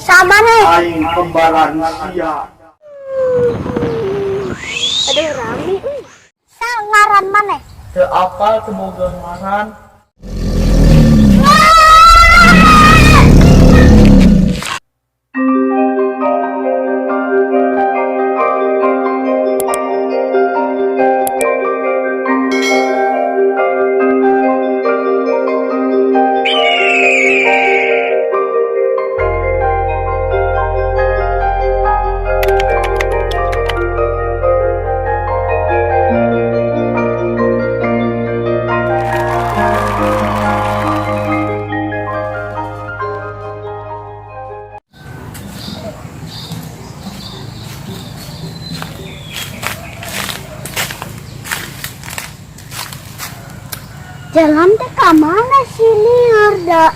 Sama nih. Aing kembaran sia. Aduh, rame euy. Saha ngaran maneh? Teu apal, teu boga ngaran. Jalan teh ka mana sih, lieur da?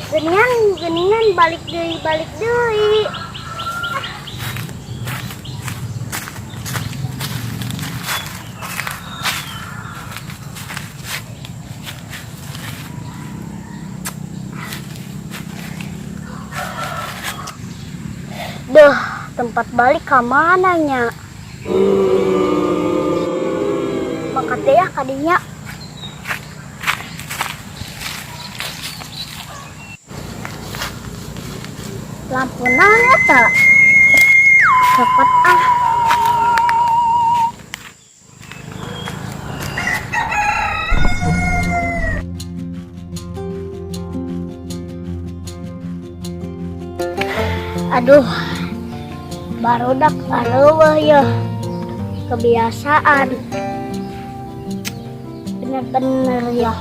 Geningan geningan balik deui, balik deui. Duh, tempat balik ke mana nya? Mangkat deh ya kadinya. Lampu naon eta? Cepet ah. Aduh, barudak areuweuh ya. Kebiasaan. Bener-bener ya.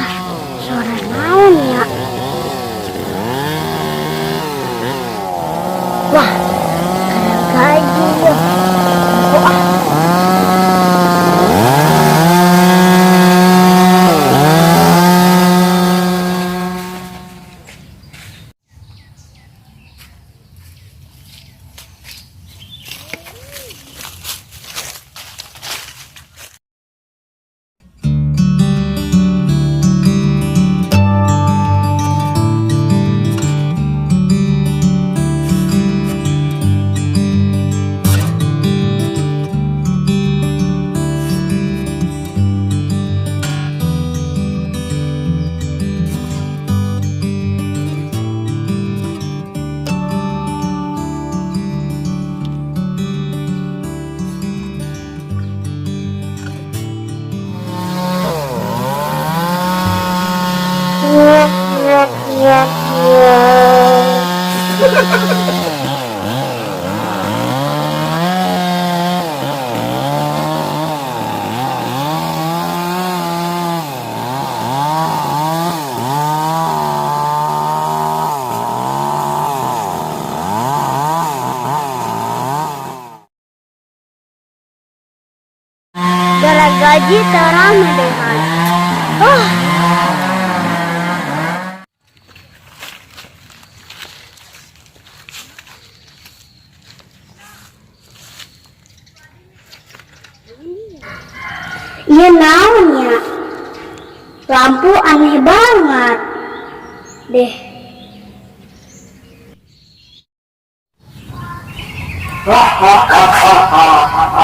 Ah, suara naon ya? Wah, gaji ya. Oh, ah. Gaji terame dengan. Oh. Iya naon ya? Lampu aneh banget. Deh. Hahaha,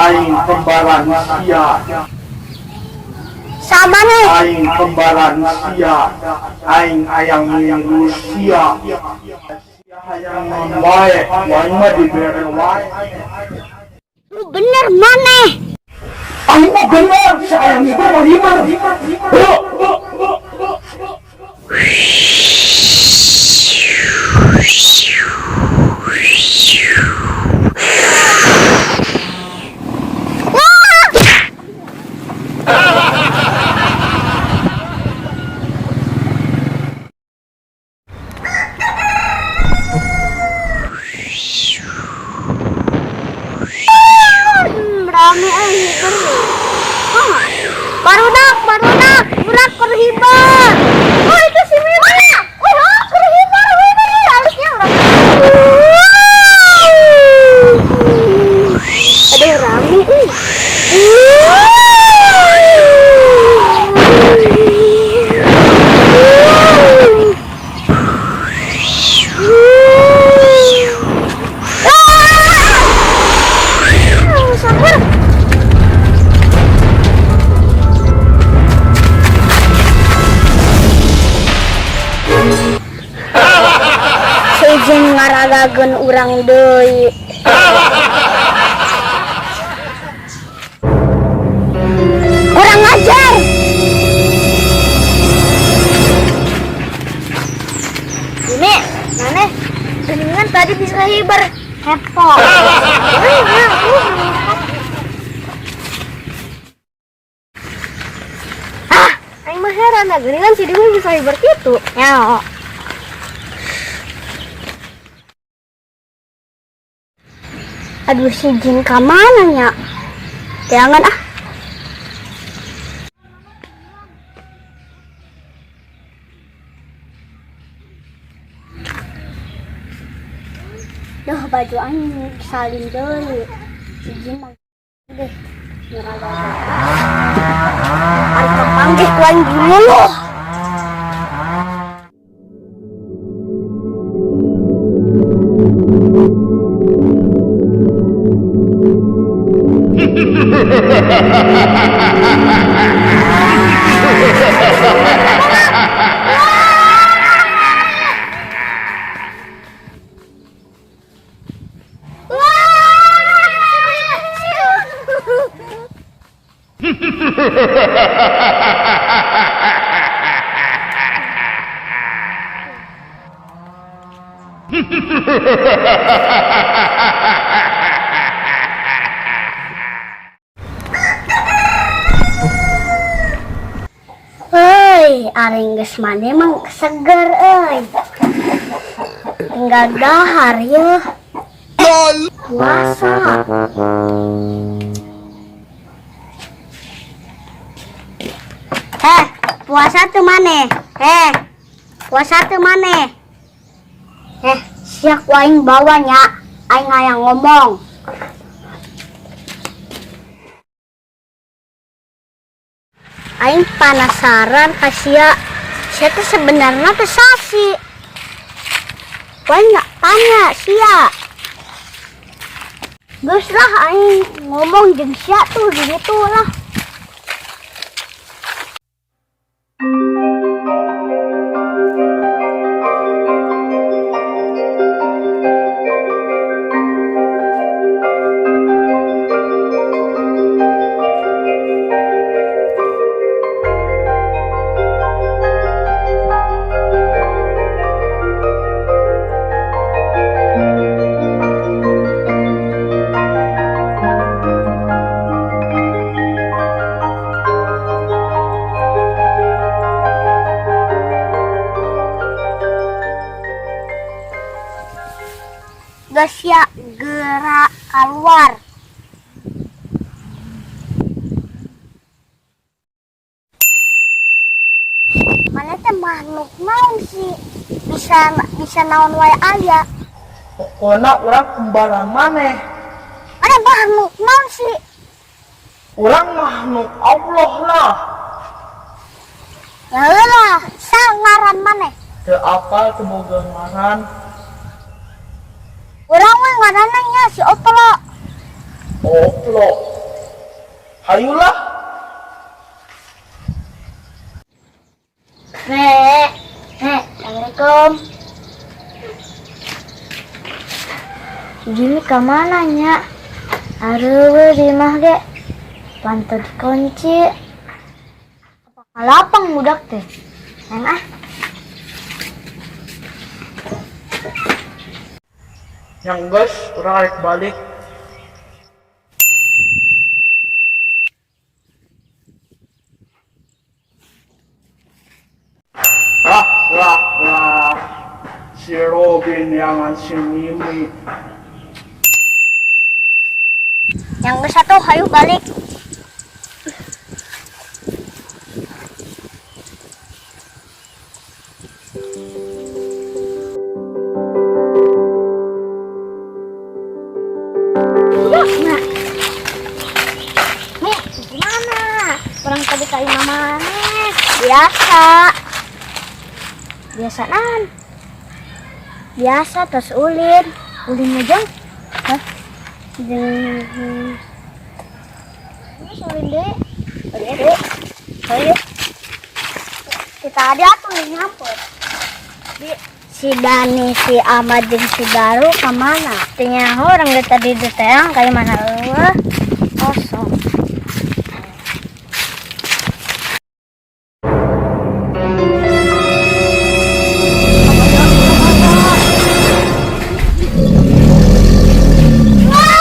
aing kembaran sia. Sama nih. Aing kembaran sia. Aing ayang niru sia. Hayang naon wae, wae mah dibere wae. Lu bener maneh? Aing mah bener, si ayang itu mah hiber. Heuh. Rame ah, hiber. Juragan urang deui. Kurang ajar. Ini, mana? Geningan tadi bisa hiber. Hepo. Wih, nah, Ah, aing mah heran nah, geningan si Dewi bisa hiber gitu. Ya. Aduh, si Jin kamana nya? Jangan ah. Duh, baju aing salin deui. Si Jin mah deh. Ari kapanggih ku aing dulu. Hei, ari geus mandi emang seger euy. Tinggal dahar ya. Puasa. Eh, puasa tuh maneh? Eh, puasa tuh maneh? Eh, siap ku aing bawa nya. Aing hayang ngomong. Aing penasaran ka sia. Sia teh sebenarnya teh sasi. Aing nggak tanya sia. Geus lah aing ngomong jeung sia tuh gitu lah. Geus sia geura keluar. Mana teh makhluk naon sih? Bisa bisa naon wae aya. Pokona urang kembaran maneh. Mana makhluk naon sih? Urang makhluk Allah lah. Ya lah, sa ngaran maneh. Teu apal teu boga ngaran. Urang mah ngaranna nya si Oplo. Oplo. Hayulah. Nek, nek, Assalamualaikum. Gini ke mana nya? Aduh, di imah ge. Panto dikunci. Apa lapang budak teh? Neng ah. Yang geus urang rek balik. Lah lah lah. Si Robin yang si Mimi. Yang geus atuh hayu balik. Nah. Nih, gimana? Kurang tadi kayak mama nih. Biasa. Biasa nan. Biasa terus ulin. Ulin aja. Hah? Jeung ini ulin deh. Ulin deh. Ulin. Kita ada tuh nyampur. Di Si Dani, si Ahmad jeung si Daru kemana? Teu nyaho urang ge tadi diteang kayak mana eueuh. Kosong. Puas.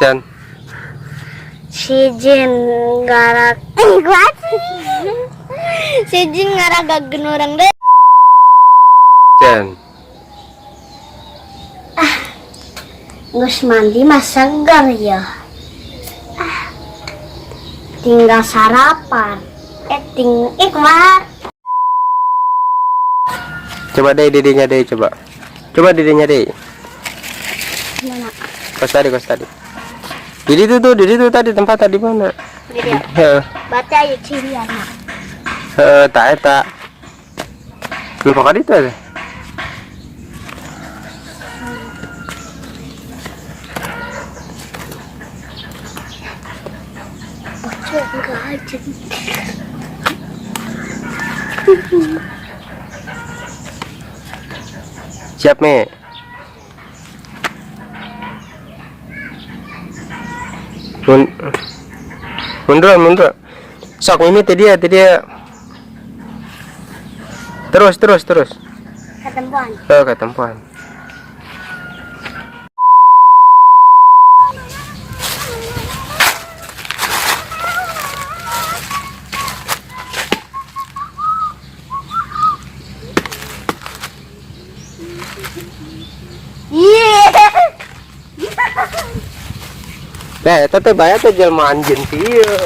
Chan. Si Jin ngarak si Jin ngaragageun urang deui. Chan. Geus mandi mah segar ya. Ah, tinggal sarapan. Eh ting eh kumaha? Coba deh didinya deh coba. Coba didinya deh. Mana? Kos tadi, kos tadi. Di situ tuh, di situ tadi tempat tadi mana? Di dia. Heeh. Baca ya ciriana. Heeh, tak eta. Lupa kali itu ada. Bocor enggak aja. Siap, Me. Mundur, mundur. Sok ini tadi dia, tadi dia. Terus, terus, terus. Ketempuan. Oh, ketempuan. Iya. Nah, eta teh baya teh jelmaan jin ieu.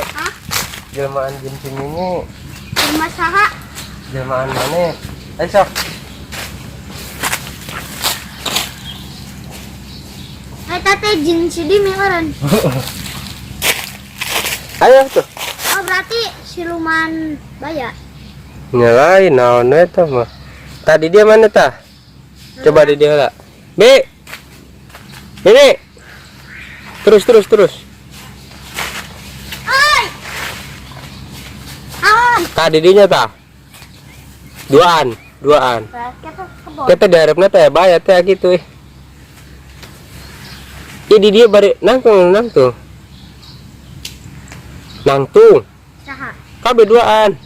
Jelmaan jin si Mimi, Rumah saha? Jelmaan mana? Ayo sok. Eta teh jin si Dimi eureun. Ayo tuh. Oh, berarti siluman baya. Nyalain naon eta mah. Tadi dia mana tah? Coba di dia lah. B. Ini. Terus terus terus. Oi. Aon. Tadi dinya tah. Duaan, duaan. Kita kebon. Kita diharapna teh baya teh gitu eh. Ih, di dia bari nangtung nangtung. Nangtung. Saha? Kabeh duaan.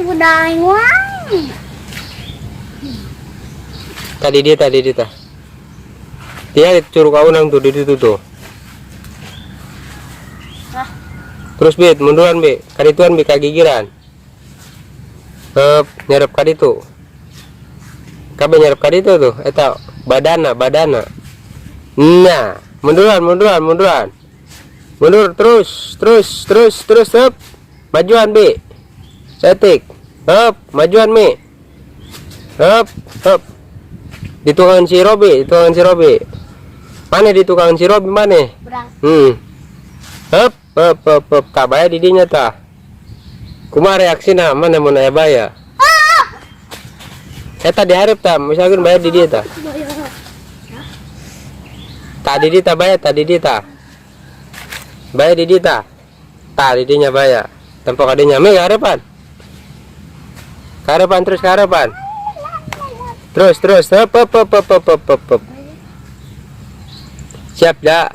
Udah aing wae. Tadi dia tah. Dia curug kaunang tuh di situ tuh. Hah? Terus bit, munduran bi, kadituan bi kagigiran. Hep, nyerep kaditu. Kabeh nyerep kaditu tuh, eta badana, badana. Nah, munduran, munduran, munduran. Mundur terus, terus, terus, terus, hep. Majuan bi. Cetik. Hep, majuan mi. Hep, hep. Di tukang si Robi, di tukang si Robi. Mana di tukang si Robi mana? Berang. Hep, hep, hep, hep. Kabaya di dinya tah. Kumaha reaksina mana mun aya baya? Eta diharap tah, misalkan bayar di dia tah. Tadi di tah baya, tadi di tah. Baya di dia tah. Tah di dinya baya. Tempo kadinya mi kaharepan. Kaharepan terus kaharepan. Terus terus hep hep hep hep hep hep hep. Siap ya.